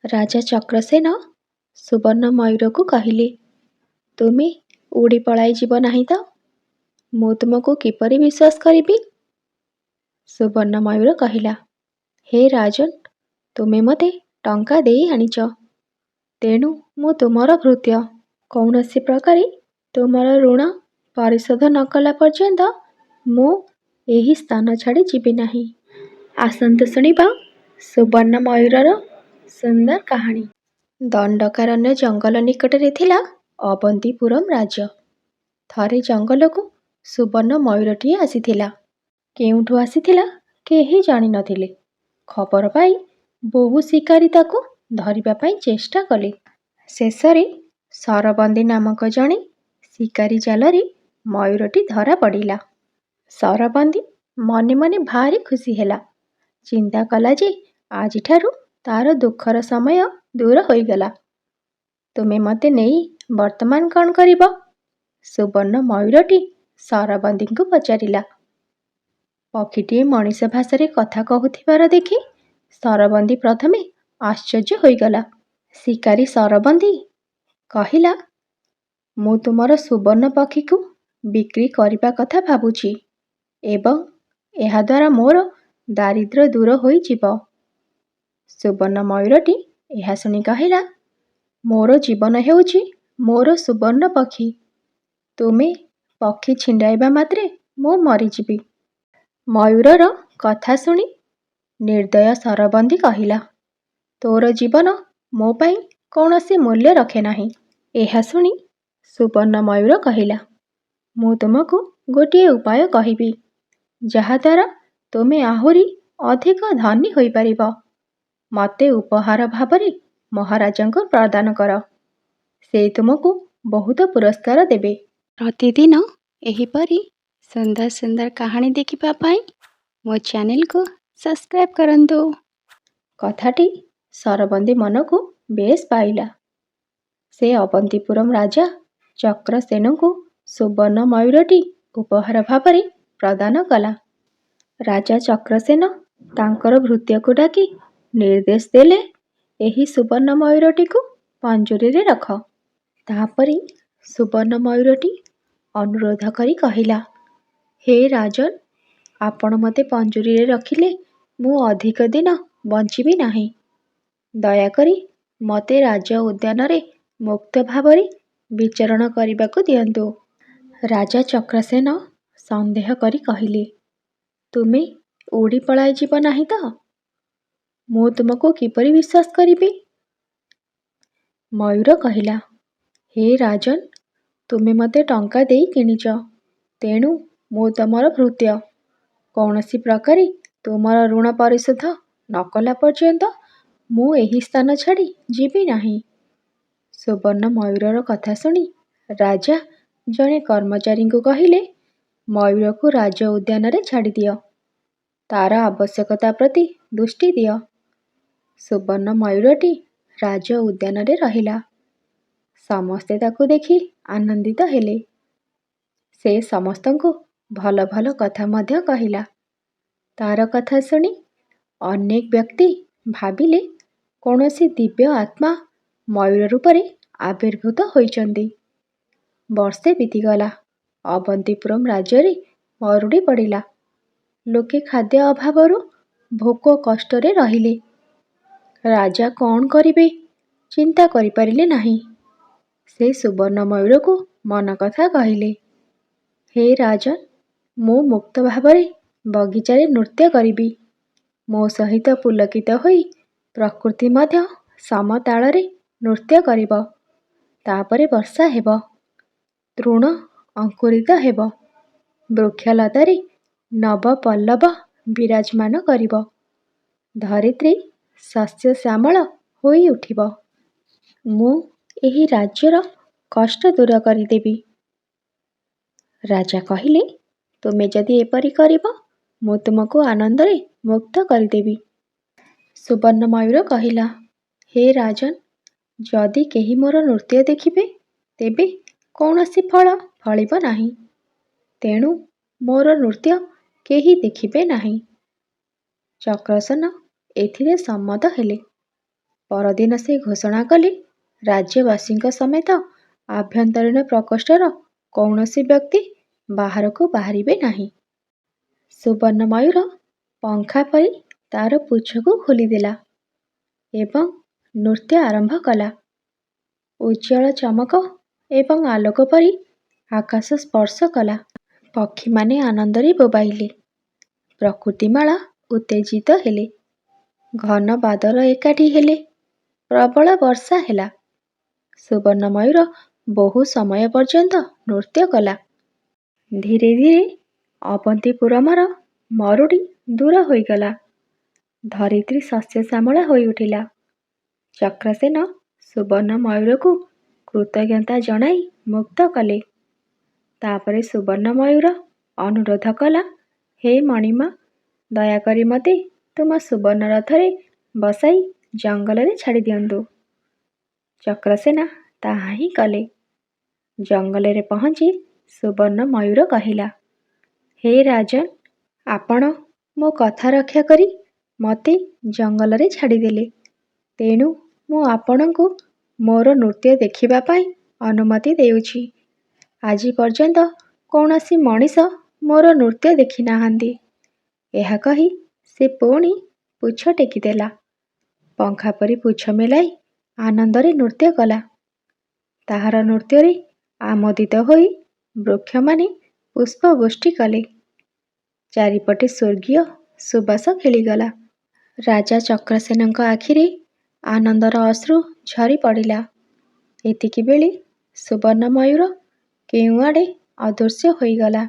ରାଜା ଚକ୍ରସେନ ସୁବର୍ଣ୍ଣ ମୟୂରକୁ କହିଲେ, ତୁମେ ଉଡ଼ି ପଳାଇଯିବ ନାହିଁ ତ? ମୁଁ ତୁମକୁ କିପରି ବିଶ୍ୱାସ କରିବି? ସୁବର୍ଣ୍ଣ ମୟୂର କହିଲା, ହେ ରାଜନ୍, ତୁମେ ମୋତେ ଟଙ୍କା ଦେଇ ଆଣିଛ, ତେଣୁ ମୁଁ ତୁମର ଭୃତ୍ୟ। କୌଣସି ପ୍ରକାରେ ତୁମର ଋଣ ପରିଶୋଧ ନ କଲା ପର୍ଯ୍ୟନ୍ତ ମୁଁ ଏହି ସ୍ଥାନ ଛାଡ଼ି ଯିବି ନାହିଁ। ଆସନ୍ତୁ ଶୁଣିବା ସୁବର୍ଣ୍ଣ ମୟୂରର ସୁନ୍ଦର କାହାଣୀ। ଦଣ୍ଡକାରଣ୍ୟ ଜଙ୍ଗଲ ନିକଟରେ ଥିଲା ଅବନ୍ତିପୁରମ୍ ରାଜ୍ୟ। ଥରେ ଜଙ୍ଗଲକୁ ସୁବର୍ଣ୍ଣ ମୟୂରଟିଏ ଆସିଥିଲା। କେଉଁଠୁ ଆସିଥିଲା କେହି ଜାଣିନଥିଲେ। ଖବର ପାଇ ବହୁ ଶିକାରୀ ତାକୁ ଧରିବା ପାଇଁ ଚେଷ୍ଟା କଲେ। ଶେଷରେ ସରବନ୍ଦୀ ନାମକ ଜଣେ ଶିକାରୀ ଜାଲରେ ମୟୂରଟି ଧରା ପଡ଼ିଲା। ସରବନ୍ଦୀ ମନେ ମନେ ଭାରି ଖୁସି ହେଲା। ଚିନ୍ତା କଲା ଯେ ଆଜିଠାରୁ ତା'ର ଦୁଃଖର ସମୟ ଦୂର ହୋଇଗଲା। ତୁମେ ମୋତେ ନେଇ ବର୍ତ୍ତମାନ କ'ଣ କରିବ? ସୁବର୍ଣ୍ଣ ମୟୂରଟି ସରବନ୍ଦୀଙ୍କୁ ପଚାରିଲା। ପକ୍ଷୀଟିଏ ମଣିଷ ଭାଷାରେ କଥା କହୁଥିବାର ଦେଖି ସରବନ୍ଦୀ ପ୍ରଥମେ ଆଶ୍ଚର୍ଯ୍ୟ ହୋଇଗଲା। ଶିକାରୀ ସରବନ୍ଦୀ କହିଲା, ମୁଁ ତୁମର ସୁବର୍ଣ୍ଣ ପକ୍ଷୀକୁ ବିକ୍ରି କରିବା କଥା ଭାବୁଛି ଏବଂ ଏହାଦ୍ୱାରା ମୋର ଦାରିଦ୍ର୍ୟ ଦୂର ହୋଇଯିବ। ସୁବର୍ଣ୍ଣ ମୟୂରଟି ଏହା ଶୁଣି କହିଲା, ମୋର ଜୀବନ ହେଉଛି ମୋର ସୁବର୍ଣ୍ଣ ପକ୍ଷୀ। ତୁମେ ପକ୍ଷୀ ଛିଣ୍ଡାଇବା ମାତ୍ରେ ମୁଁ ମରିଯିବି। ମୟୂରର କଥା ଶୁଣି ନିର୍ଦ୍ଦୟ ସରବନ୍ଦୀ କହିଲା, ତୋର ଜୀବନ ମୋ ପାଇଁ କୌଣସି ମୂଲ୍ୟ ରଖେ ନାହିଁ। ଏହା ଶୁଣି ସୁବର୍ଣ୍ଣ ମୟୂର କହିଲା, ମୁଁ ତୁମକୁ ଗୋଟିଏ ଉପାୟ କହିବି, ଯାହାଦ୍ୱାରା ତୁମେ ଆହୁରି ଅଧିକ ଧନୀ ହୋଇପାରିବ। ମୋତେ ଉପହାର ଭାବରେ ମହାରାଜାଙ୍କୁ ପ୍ରଦାନ କର। ସେ ତୁମକୁ ବହୁତ ପୁରସ୍କାର ଦେବେ। ପ୍ରତିଦିନ ଏହିପରି ସୁନ୍ଦର ସୁନ୍ଦର କାହାଣୀ ଦେଖିବା ପାଇଁ ମୋ ଚ୍ୟାନେଲକୁ ସବସ୍କ୍ରାଇବ୍ କରନ୍ତୁ। କଥାଟି ସରବନ୍ଦୀ ମନକୁ ବେଶ୍ ପାଇଲା। ସେ ଅବନ୍ତିପୁରମ୍ ରାଜା ଚକ୍ରସେନଙ୍କୁ ସୁବର୍ଣ୍ଣ ମୟୂରଟି ଉପହାର ଭାବରେ ପ୍ରଦାନ କଲା। ରାଜା ଚକ୍ରସେନ ତାଙ୍କର ଭୃତ୍ୟକୁ ଡାକି ନିର୍ଦ୍ଦେଶ ଦେଲେ, ଏହି ସୁବର୍ଣ୍ଣ ମୟୂରଟିକୁ ପଞ୍ଜୁରୀରେ ରଖ। ତା'ପରେ ସୁବର୍ଣ୍ଣ ମୟୂରଟି ଅନୁରୋଧ କରି କହିଲା, ହେ ରାଜନ୍, ଆପଣ ମୋତେ ପଞ୍ଜୁରୀରେ ରଖିଲେ ମୁଁ ଅଧିକ ଦିନ ବଞ୍ଚିବି ନାହିଁ। ଦୟାକରି ମୋତେ ରାଜ ଉଦ୍ୟାନରେ ମୁକ୍ତ ଭାବରେ ବିଚରଣ କରିବାକୁ ଦିଅନ୍ତୁ। ରାଜା ଚକ୍ରସେନ ସନ୍ଦେହ କରି କହିଲେ, ତୁମେ ଉଡ଼ି ପଳାଇଯିବ ନାହିଁ ତ? ମୁଁ ତୁମକୁ କିପରି ବିଶ୍ୱାସ କରିବି? ମୟୂର କହିଲା, ହେ ରାଜନ୍, ତୁମେ ମୋତେ ଟଙ୍କା ଦେଇ କିଣିଛ, ତେଣୁ ମୁଁ ତୁମର ଭୃତ୍ୟ। କୌଣସି ପ୍ରକାରେ ତୁମର ଋଣ ପରିଶୋଧ ନ କଲା ପର୍ଯ୍ୟନ୍ତ ମୁଁ ଏହି ସ୍ଥାନ ଛାଡ଼ି ଯିବି ନାହିଁ। ସୁବର୍ଣ୍ଣ ମୟୂରର କଥା ଶୁଣି ରାଜା ଜଣେ କର୍ମଚାରୀଙ୍କୁ କହିଲେ, ମୟୂରକୁ ରାଜ ଉଦ୍ୟାନରେ ଛାଡ଼ିଦିଅ। ତା'ର ଆବଶ୍ୟକତା ପ୍ରତି ଦୃଷ୍ଟି ଦିଅ। ସୁବର୍ଣ୍ଣ ମୟୂରଟି ରାଜ ଉଦ୍ୟାନରେ ରହିଲା। ସମସ୍ତେ ତାକୁ ଦେଖି ଆନନ୍ଦିତ ହେଲେ। ସେ ସମସ୍ତଙ୍କୁ ଭଲ ଭଲ କଥା ମଧ୍ୟ କହିଲା। ତା'ର କଥା ଶୁଣି ଅନେକ ବ୍ୟକ୍ତି ଭାବିଲେ କୌଣସି ଦିବ୍ୟ ଆତ୍ମା ମୟୂର ରୂପରେ ଆବିର୍ଭୂତ ହୋଇଛନ୍ତି। ବର୍ଷେ ବିତିଗଲା। ଅବନ୍ତିପୁରମ୍ ରାଜ୍ୟରେ ମରୁଡ଼ି ପଡ଼ିଲା। ଲୋକେ ଖାଦ୍ୟ ଅଭାବରୁ ଭୋକ କଷ୍ଟରେ ରହିଲେ। ରାଜା କ'ଣ କରିବେ ଚିନ୍ତା କରିପାରିଲେ ନାହିଁ। ସେ ସୁବର୍ଣ୍ଣ ମୟୂରକୁ ମନକଥା କହିଲେ, ହେ ରାଜନ୍, ମୁଁ ମୁକ୍ତ ଭାବରେ ବଗିଚାରେ ନୃତ୍ୟ କରିବି। ମୋ ସହିତ ପୁଲକିତ ହୋଇ ପ୍ରକୃତି ମଧ୍ୟ ସମତାଳରେ ନୃତ୍ୟ କରିବ। ତା'ପରେ ବର୍ଷା ହେବ। ତୃଣ ଅଙ୍କୁରିତ ହେବ। ବୃକ୍ଷଲତାରେ ନବପଲ୍ଲବ ବିରାଜମାନ କରିବ। ଧରିତ୍ରୀ ଶସ୍ୟଶ୍ୟାମଳ ହୋଇଉଠିବ। ମୁଁ ଏହି ରାଜ୍ୟର କଷ୍ଟ ଦୂର କରିଦେବି। ରାଜା କହିଲେ, ତୁମେ ଯଦି ଏପରି କରିବ, ମୁଁ ତୁମକୁ ଆନନ୍ଦରେ ମୁକ୍ତ କରିଦେବି। ସୁବର୍ଣ୍ଣ ମୟୂର କହିଲା, ହେ ରାଜନ୍, ଯଦି କେହି ମୋର ନୃତ୍ୟ ଦେଖିବେ, ତେବେ କୌଣସି ଫଳ ଫଳିବ ନାହିଁ। ତେଣୁ ମୋର ନୃତ୍ୟ କେହି ଦେଖିବେ ନାହିଁ। ଚକ୍ରସେନ ଏଥିରେ ସମ୍ମତ ହେଲେ। ପରଦିନ ସେ ଘୋଷଣା କଲେ, ରାଜ୍ୟବାସୀଙ୍କ ସମେତ ଆଭ୍ୟନ୍ତରୀଣ ପ୍ରକୋଷ୍ଠର କୌଣସି ବ୍ୟକ୍ତି ବାହାରକୁ ବାହାରିବେ ନାହିଁ। ସୁବର୍ଣ୍ଣ ମୟୂର ପଙ୍ଖା ପରି ତା'ର ପୁଚ୍ଛକୁ ଖୋଲିଦେଲା ଏବଂ ନୃତ୍ୟ ଆରମ୍ଭ କଲା। ଉଜ୍ଜ୍ୱଳ ଚମକ ଏବଂ ଆଲୋକ ପରି ଆକାଶ ସ୍ପର୍ଶ କଲା। ପକ୍ଷୀମାନେ ଆନନ୍ଦରେ ବୋବାଇଲେ। ପ୍ରକୃତିମାଳା ଉତ୍ତେଜିତ ହେଲେ। ଘନ ବାଦଲ ଏକାଠି ହେଲେ। ପ୍ରବଳ ବର୍ଷା ହେଲା। ସୁବର୍ଣ୍ଣ ମୟୂର ବହୁ ସମୟ ପର୍ଯ୍ୟନ୍ତ ନୃତ୍ୟ କଲା। ଧୀରେ ଧୀରେ ଅବନ୍ତୀପୁରମର ମରୁଡ଼ି ଦୂର ହୋଇଗଲା। ଧରିତ୍ରୀ ଶସ୍ୟଶ୍ୟାମଳା ହୋଇଉଠିଲା। ଚକ୍ରସେନ ସୁବର୍ଣ୍ଣ ମୟୂରକୁ କୃତଜ୍ଞତା ଜଣାଇ ମୁକ୍ତ କଲେ। ତା'ପରେ ସୁବର୍ଣ୍ଣ ମୟୂର ଅନୁରୋଧ କଲା, ହେ ମଣିମା, ଦୟାକରି ମୋତେ ତୁମ ସୁବର୍ଣ୍ଣ ରଥରେ ବସାଇ ଜଙ୍ଗଲରେ ଛାଡ଼ିଦିଅନ୍ତୁ। ଚକ୍ରସେନ ତାହା ହିଁ କଲେ। ଜଙ୍ଗଲରେ ପହଞ୍ଚି ସୁବର୍ଣ୍ଣ ମୟୂର କହିଲା, ହେ ରାଜନ୍, ଆପଣ ମୋ କଥା ରକ୍ଷା କରି ମୋତେ ଜଙ୍ଗଲରେ ଛାଡ଼ିଦେଲେ। ତେଣୁ ମୁଁ ଆପଣଙ୍କୁ ମୋର ନୃତ୍ୟ ଦେଖିବା ପାଇଁ ଅନୁମତି ଦେଉଛି। ଆଜି ପର୍ଯ୍ୟନ୍ତ କୌଣସି ମଣିଷ ମୋର ନୃତ୍ୟ ଦେଖିନାହାନ୍ତି। ଏହା କହି ସେ ପୁଣି ପୁଚ୍ଛ ଟେକିଦେଲା। ପଙ୍ଖା ପରି ପୁଚ୍ଛ ମେଲାଇ ଆନନ୍ଦରେ ନୃତ୍ୟ କଲା। ତାହାର ନୃତ୍ୟରେ ଆମୋଦିତ ହୋଇ ବୃକ୍ଷମାନେ ପୁଷ୍ପବୃଷ୍ଟି କଲେ। ଚାରିପଟେ ସ୍ୱର୍ଗୀୟ ସୁବାସ ଖେଳିଗଲା। ରାଜା ଚକ୍ରସେନଙ୍କ ଆଖିରେ ଆନନ୍ଦର ଅଶ୍ରୁ ଝରିପଡ଼ିଲା। ଏତିକିବେଳେ ସୁବର୍ଣ୍ଣ ମୟୂର କେଉଁଆଡ଼େ ଅଦୃଶ୍ୟ ହୋଇଗଲା।